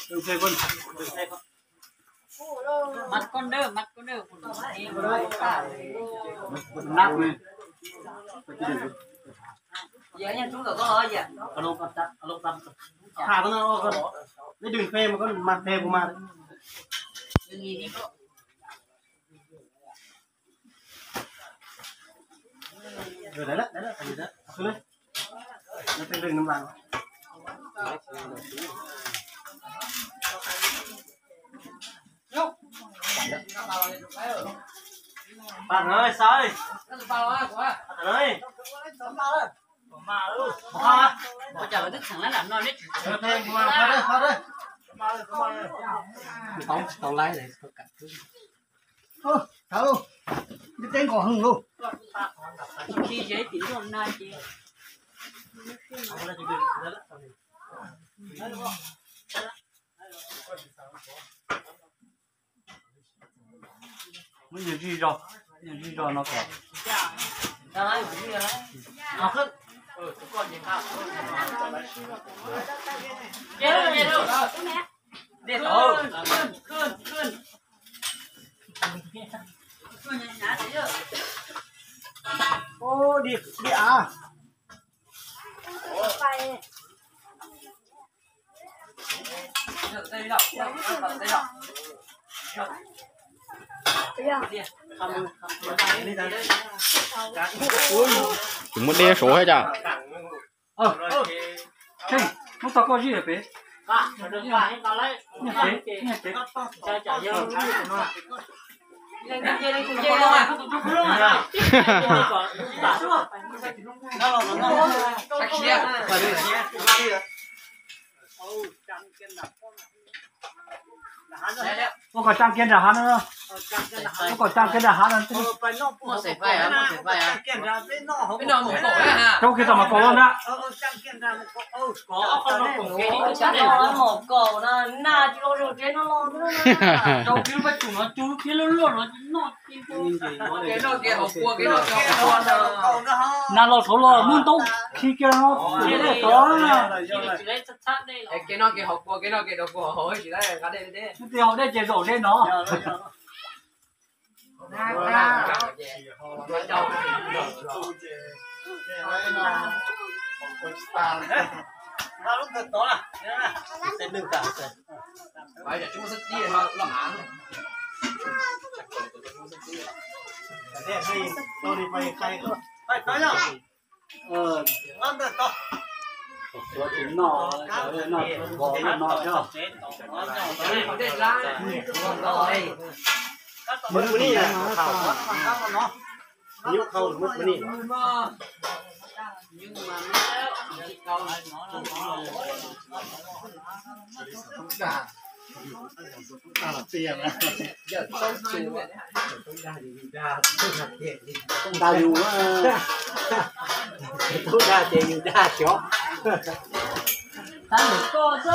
Đừng thuê quân. Đừng thuê con. Bắt con đơ, bắt con đơ. Nắp này. Giờ nha, trúng rồi con ơi, giờ. Alo, con tắt, alo, con. Thả con alo, con. Lấy đừng thuê mà con, mà thuê của mà. Đừng nhìn đi, con. Rồi, đấy đó, đấy đó, đấy đó. Nó lên. Nó lên, lên, nó lăn. Bạn ơi, sao ơi? Bạn ơi. Ơ, tao lái này, tao cắt. Ơ, tháo luôn. Cái tên có hưng luôn. Khi dễ tính luôn na chị. Muab nyuag zij zog, nyuag zij zog no kom. Ô, đi, đi à. Tsis muaj dej saud thiab cas. Hnub tau koj zij pem. Ua kom tsaa kiag nram hav no, ua kom tsaa kiag nram hav no. Rau kiag tom mas kaus los na. Rau kiag lub paj tsum no, cug lub phiab luaj luaj no noj. Nag los saud los muab ntaub khi kiag no, tov na. Tus twg haus dej ces zaum ze no. Ua tus noj, noj vos noj no thiab. Muab pub nij, nyuj khau muab pub nij. Dag yus, tub dag ces yus dag xyov. Tab ntawm koj xwb.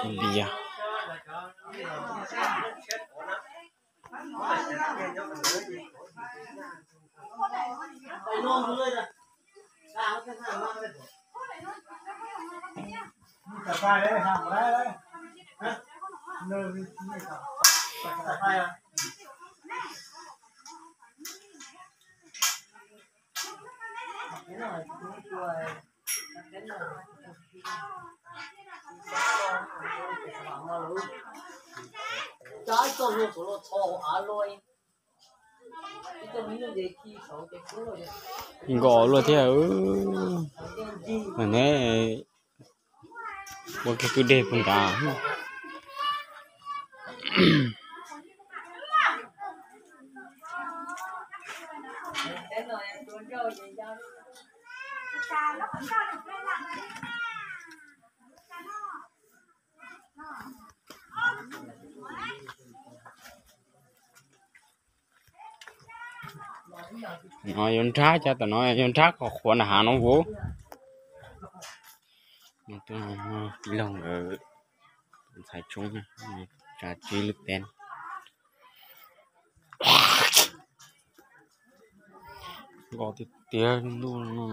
Npias. Nkos luaj thiab. Ne, ua kiag kwj deg puag nrad. No yuav nrab, cov tom no yuav nrab qhov qhuav nram hav no vauv. Tij laug nkawd ntxhais tshoob tsa tsib lub teb. Los tiag tiag ntuj no.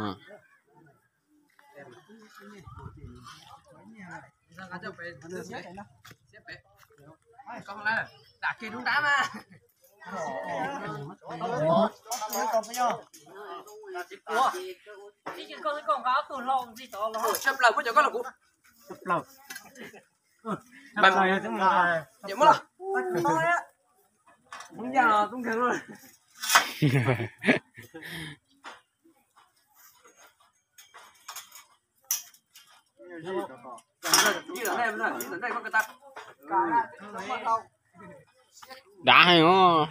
Dav heev os.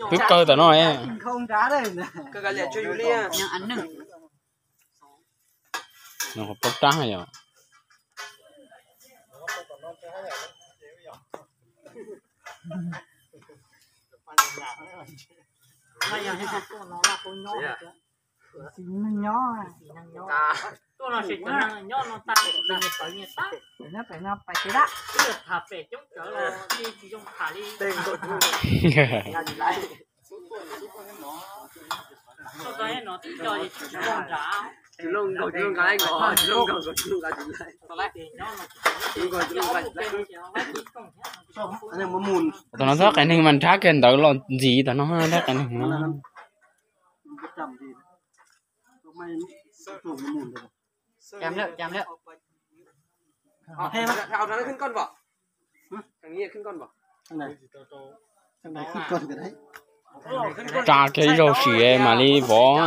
Twb kawg tam no. No qhov plaub rab yom. Nyob, nyob, nyob, pem no pais kev dab. Tam no txhob qev neeg mas nrhab kiag ntawd los ntxiv tam no nrhab qev neeg. Tsa kiag ib zaug sim mam li vov.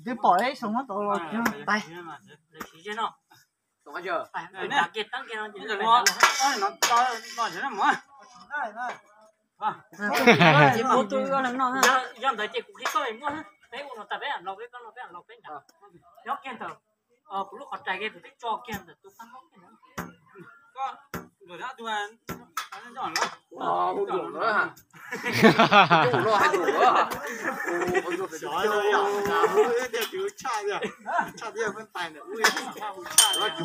Twb pom ib xyoo no tod los tais. Yog ntawd ces kuv qhia koj muaj, peb ua no tas peb los peb, koj los peb los peb nrad. Nyob kiag ntawm kuv lub qhov rais kiag, kuv twb tso kiag ntawm tus pab nkaub kiag ntawd.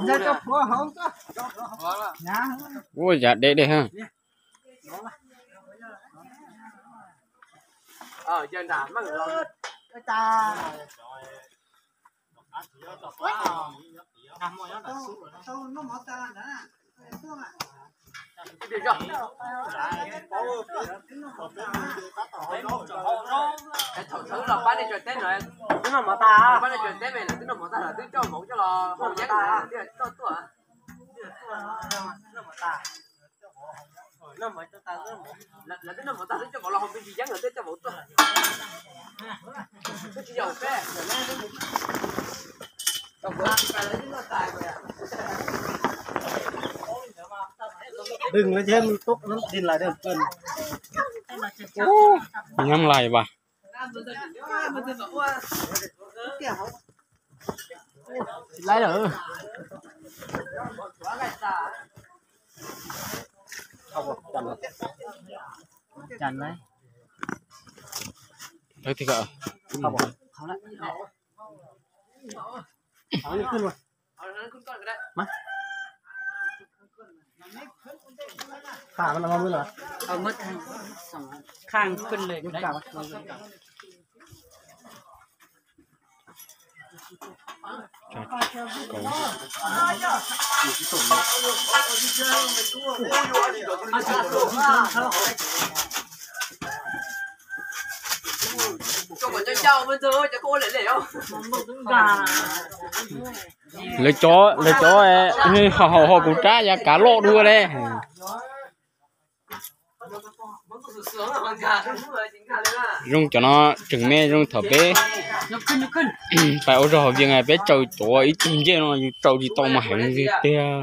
Ntawd cov phuav hauv. Ua yam deb deb ha. Twb noj mov tag, pab nej tsaws teb me, twb noj mov tag lawm, twb coj mov coj los hau yeeb tuaj. Lawv twb noj mov tag, twb coj mov los hau me ntsis yeeb lawm, twb coj mov tuaj. Twb tsis yog peb. Đừng nói thêm một chút, nó tin lại được. Ú, nhắm lais ba. Lais lawm. Chàn lais. Lais thiab. Khangขึ้นเลยก็ได้ Lawv cov, lawv cov ho ho ho kuv rab yav kav loj dua le. Zoo cov no tseem me zoo thaum peb pais ua zog hauv Vias peb tsaws cov ib tug ncej no yus tsaws tsis tau mas heev tiag.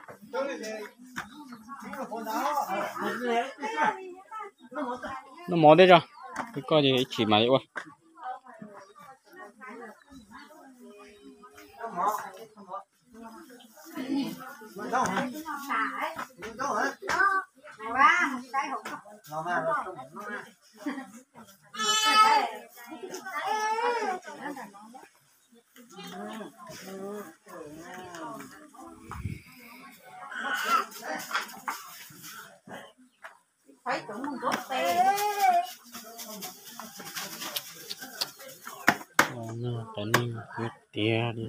Noj mov thiab tso, koj ib chim mam li ua. Tiag li.